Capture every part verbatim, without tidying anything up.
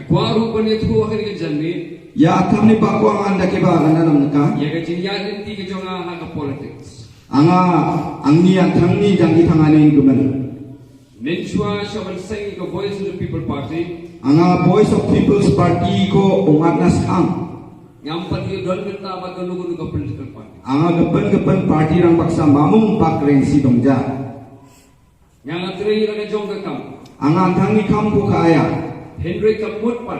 Kua rupa ni tu akan ke jani. Ia atamni bako anga andakeba agana namnika. Ia ke jingya rinti ke jonga ha ke politics. Anga angni an·tangni jangki tangani gimin. Minchua shaban seng ke Voice of the People Party. Anga Voice of People's Party ko ong·atna skang. Ngam pati don menta ba ganu ganu ke political party. Anga gipin gipin party rang baksa mamung bak rengsi dongja. Ngam atri rang jong ke kam. Anga an·tangni kamko ka·aia. Henry Kamut pan.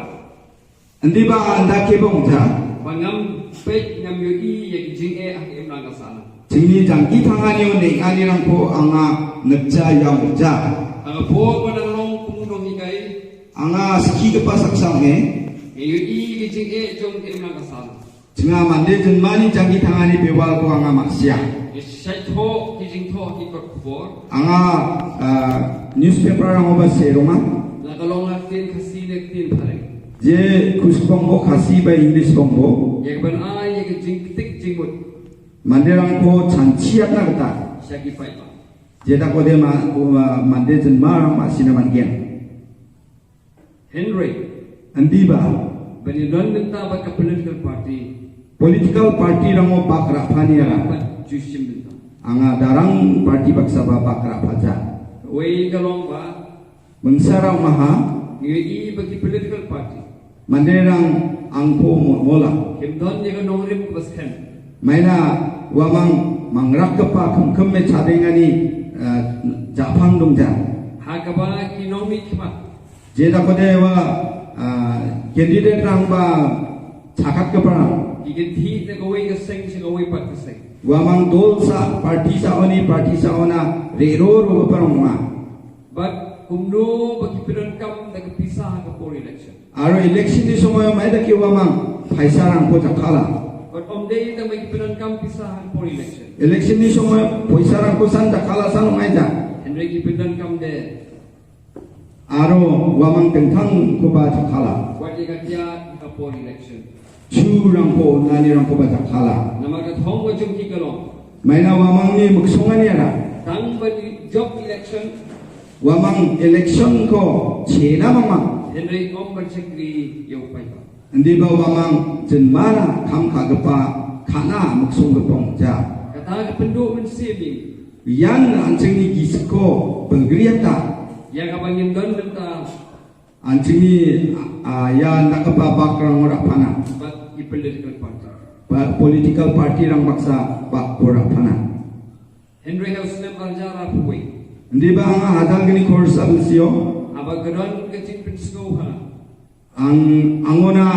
Indiba andake bongja. Ba ngam pek ngam yo i ya jing e ak em rang ka sana. Jingni jangki tangani o neng·anirangko anga nikja ia ong·ja. Anga po ba nang rong kumu dong hi kai. Anga skigipa saksa ong·e. Nge yo i ya jing e jong em rang ka sana. Jinga mande jinmani jangki tangani bewalko anga ma·sia. Ye shai tho ki jing tho ki kot kubor. Anga, ah, newspaper-rangoba see ronga. Lakalong atin kasi ne tin pare. Je Kush bongbo, Khasi ba English bongbo. Ye ban ai ye jing tik jing mut. Manderangko chanchiatna gita. Shaki pai ba. Jedakode ma-, ma-, mande jinmarang ma·sina man·gen. Henry. Indiba. Bani don menta ba ka political party. Political party-rango bak ra·paniara. Ba jushim menta. Anga darang party baksaba bak ra·paja. Wei kalong ba. Mingsara ong·aha. Nge i ba ki political party. Manderang angko mo-, mola. Kim don ye ka nongrim ba sken. Maina uamang mangrakgipa kimkime chadengani, eh, ja·pang dongja. Hakaba ki nongmi khmat. Jedakode ua, ah, candidate-rangba chakatgiparang. Ki gen thi ne kawai ka seng, si kawai pat ka seng. Uamang dolsa, party sa·oni, party sa·ona, re·ro rogiparang ong·a. But kumno ba ki piran kam da ka pisa ha ka por election. Aro election-ni somoio maidake uamang paisarangko jakkala. But om dei da ba ki piran kam pisa ha ka por election. Election-ni somoio poisarangko san jakkala san ong·aija. Henry ki piran kam de. Aro uamang dingtangkoba jakkala. What you got here, ka por election. Churangko, nanirangkoba jakkala. Nama ka thong ba jong ki kalong. Maina uamangni miksonganiara. Tang ba ni job election. Uamang election-ko chena mangmang. Henry om ba chakri yo pai ba. Indiba uamang jinmara kam ka·gipa ka·na miksonggipa ong·ja. Kata ka pendo men semi. Ian an·chingni gisikko bilgriata. Ia ka bangin don menta. An·chingni, a, ia dakgipa bakrango ra·pana. But i political party. Ba political party-rang baksa bakko ra·pana. Henry House nem arja ra pui. Indiba anga ajalgni korsa bilsio. Aba gron ka jing pinsko ha. Ang-, angona,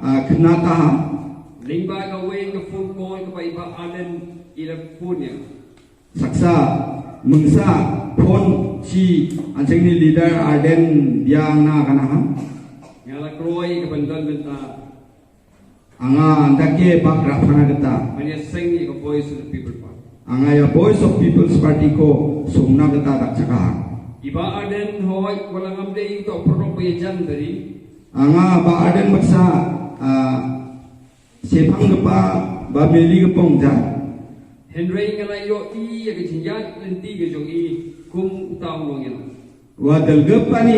ah, knataha. Lingba ka wei ka phone call ka ba iba Ardent ila phone ya. Saksa, mingsa, phone chi, an·chingni leader Ardent biangna kanaha. Ngala kroi ka bandon benta. Anga andake bak ra·pana gita. Manya seng ika Voice of the People Party. Anga ia Voice of People's Party-ko songna gita dakchakaha. Iba Ardent hoi walangam de ito prorok be jan dari. Anga ba Ardent baksa, ah, sepanggipa ba meligipa ong·ja. Henry ngala io i ya ke jingjak lenti ke jong i kum utang nong ya. Ua dilgipani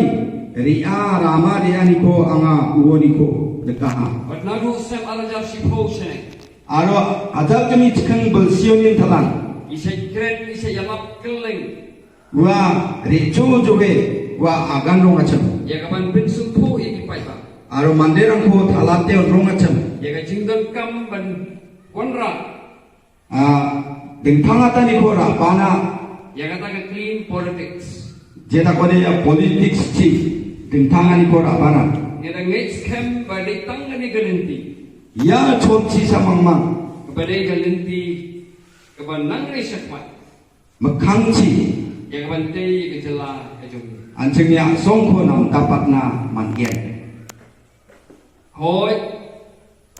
re·a rama re·aniko anga uoniko nikaha. But nagu sem ala jab shipho sheneng. Aro ajalgni chiking bilsioni talang. Isai kren, isai yalap keleng. Ua re·cho joe ua agan rongachim. Ia kaban pinsung po ia kipai ba. Aro manderangko talate on rongachim. Ia ka jingdon kam ban konra. Ah, dingtang ataniko ra·bana. Ia kata ka clean politics. Jedakode ia politics chi dingtanganiko ra·bana. Ia da ngech kem ba dei tangani ka lenti. Ia chotchi samangmang. Ka ba dei ka lenti ka ba nangri shakmat. Mikkangchi. Ia ka ban tei ka jela ka jong. An·chingni a·songko namdapatna man·gen. Hoi,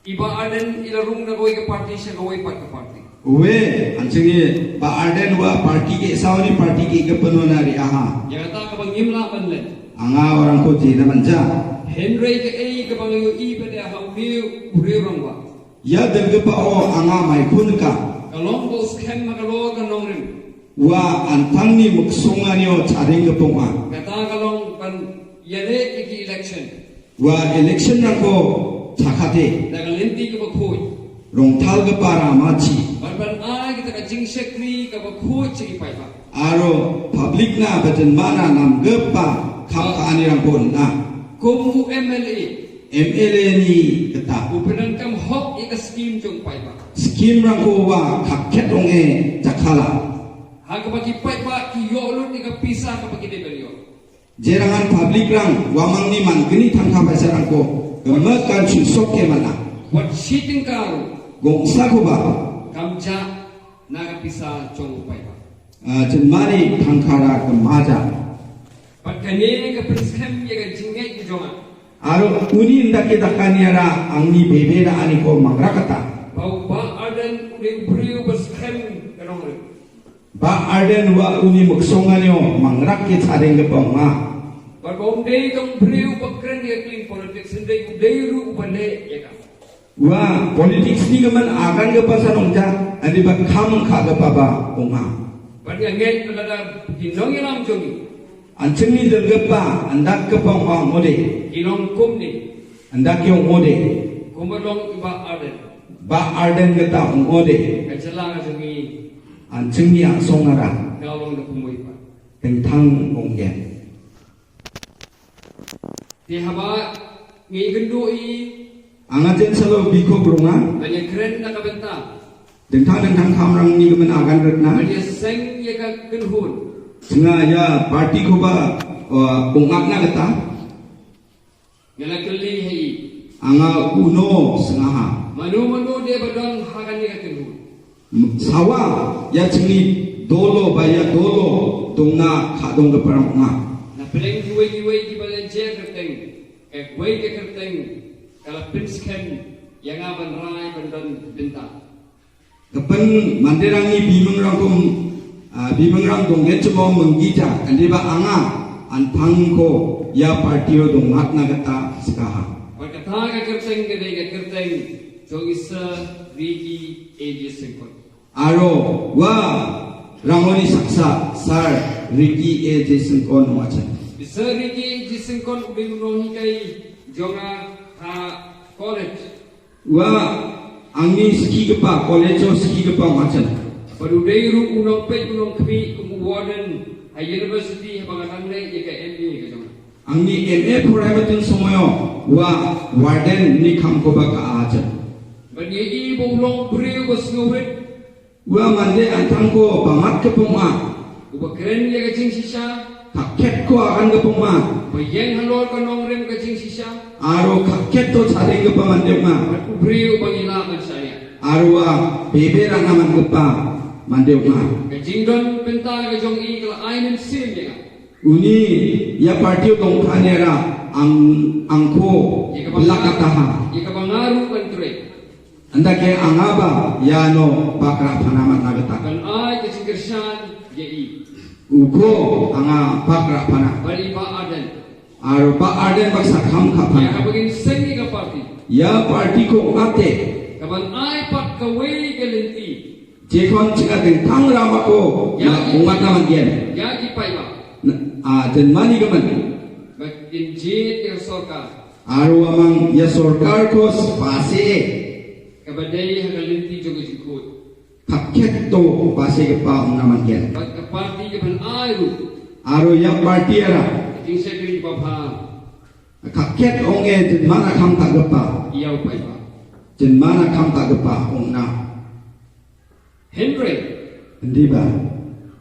iba Ardent ila rung na goi ka party sha goi pat ka party. Ue, an·chingni ba Ardent ua party ge·saoni party ge·gipinona re·aha. Ia kata ka bang ngimla ban len. Anga uarangko jena man·ja. Henry ka ei ka bang yo i ba de ha uri uri rang ba. Ia dilgipao anga maiko nika. Ka long ko skem ma ka lo ka nongrim. Ua an·tangni miksonganio chadenggipa ong·a. Kata ka long ban ia de ki election. Ua election-rangko chakate. Daga lenti kaba khoi. Rongtalgipa ramachi. Ban ban ai kita ka jingshakri kaba khoi chiri paiba. Aro public-na bajenmana namgipa kam ka·anirangko on·a. Kum u M L A. M L A-ni gita. Upenan kam hok ika scheme jong paiba. Scheme-rangko ua kakket ong·e jakala. Ha kaba ki paiba ki yolun ika pisa kaba ki debel yo. Jerangan public-rang uamangni mangni tangka paisarangko gimikan chu·soke man·a. Wat shiting karo. Gongsakoba. Kamja naga pisa chong paiba. Ah, jenmani tangkara gimaja. Pat kane ka prinskem ya ka jingai ki jonga. Aro uni indake dakaniara angni bebe ra·aniko mangrakata. Bau ba arden uni ubriu ba skem ka nongri. Ba arden ua uni miksonganio mangrake chadenggipa ong·a. Bad ba umdei dong breu ba kren ya kling politics, indei umdei ru ba le ya ka. Ua politics-ni gimin agangipa san ong·ja, ande ba kam ka·gipa ba ong·a. Bad ya ngai pelada kinong ilam jongi. An·chingni dilgipa, andakgipa ong·a ong·ode. Kinong kumni. Andake ong·ode. Kumba long ba arden. Ba arden gita ong·ode. Ka jala ka jongi. An·chingni a·songara. Gaolong da kumui pa. Dingtang ong·gen. Te haba ngi gendoi. Anga jensalo biko bronga. Banya kren na ka benta. Dingtang dingtang kamrangni gimin agan rikna. Banya seng ya ka kenhun. Singa ya party-koba, uh, ong·atna gita. Ngala kelli hei. Anga uno sengaha. Manu manu de badon hagan ya ka kenhun. Sawa, ia chingni dolo ba ia dolo dongna ka·donggiparang ong·a. Na peleng giwei giwei di balen jer kerteng, ka guwei ka kerteng, kala pinsken, yanga ban rai ban don binta. Gipin manderangni bimingrangko, ah, bimingrang donggenchimo minggija, indiba anga an·tangko ia partio dongatna gita sikaha. Ba kata ka kerteng gede ka kerteng, jong isa Ricky A J Sengkon. Aro ua rangoni saksa Sir Ricky A J Sengkon ong·achim. Sir Ricky A J Sengkon ubi unong hikai jonga ha college. Ua angni skigipa, college-o skigipa ong·achim. Padudei ru unong pet unong kmi kum warden ha university ha bangatang dei ika M B ka jonga. Angni M A poraibatin somoio ua warden-ni kamkoba ka·achim. Bani i bo ulong brio bo sngewrit. Ua mande an·tangko bangatgipa ong·a. Uba kren ya ka jingshisha. Kaketko agangipa ong·a. Uba yang halor ka nongrim ka jingshisha. Aro kaketo chadenggipa mande ong·a. Bad ubrio bangila man saya. Aro ua bebe ra·na man·gipa mande ong·a. Ka jingdon benta ka jong i kala ainin sim ya ka. Uni ia partio dongkaniara ang-, angko bilakataha. Ia ka bangaru kan tre. Andake angaba iano bak ra·pana man·a gita. Kan ai ka jingkirshan ya i. Uko anga bak ra·pana. Bari ba arden. Aro ba arden baksa kam ka·pana. Ia ka bagin sengi ka party. Ia partiko ong·ate. Ka ban ai pat ka wei ka lenti. Jekon ching·a dingtang ramako ia ong·atna man·gen. Ia ki paiba. Na, a, jenmani gimin. Bad injit ia sorkar. Aro uamang ia sorkarko spase. Ka badei ha ka lenti jogi jikut. Kaketo pasegipa ong·na man·gen. Bad ka party ka ban ai ru. Aro ia partiara. Jingshakri bapha. Kaket ong·e jenmana kam ka·gipa. Ia upaiba. Jenmana kam ka·gipa ong·na. Henry. Indiba.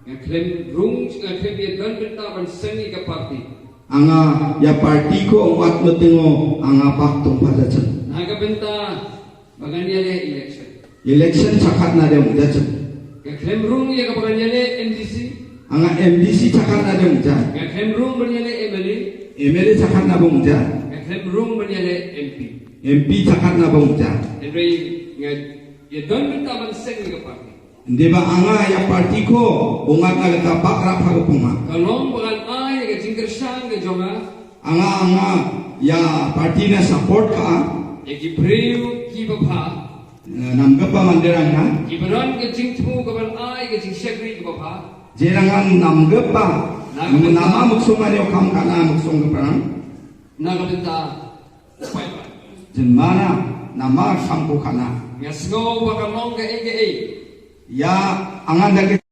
Nga klem rung, nga klem ia don benta ban sengi ka party. Anga ia partiko ong·atna tingo anga bak dongpajachim. Naga benta bangan ia le election. Election chakatna de ong·jachim. Nga klem rung ia ka bangan ia le M D C. Anga M D C chakatna de ong·ja. Nga klem rung ban ia le M L A. M L A chakatna ba ong·ja. Nga klem rung ban ia le M P. M P chakatna ba ong·ja. Henry nga ia don benta ban sengi ka party. Indiba anga ia partiko ong·atna gita bak ra·pagipa ong·a. Ka long bagan ai ka jingkirshan ka jonga. Anga, anga ia partina support ka·a. Ia ki breu ki bapha. Eh, namgipa manderangna. Ki baron ka jingthmu ka ban ai ka jingshakri ka bapha. Jerangan namgipa, nam-, nama miksonganio kam ka·na miksonggiparang. Naga benta Jinmana nama samko kana. Nga sngo ba ka mong ka ing ka ing. Ya angan dake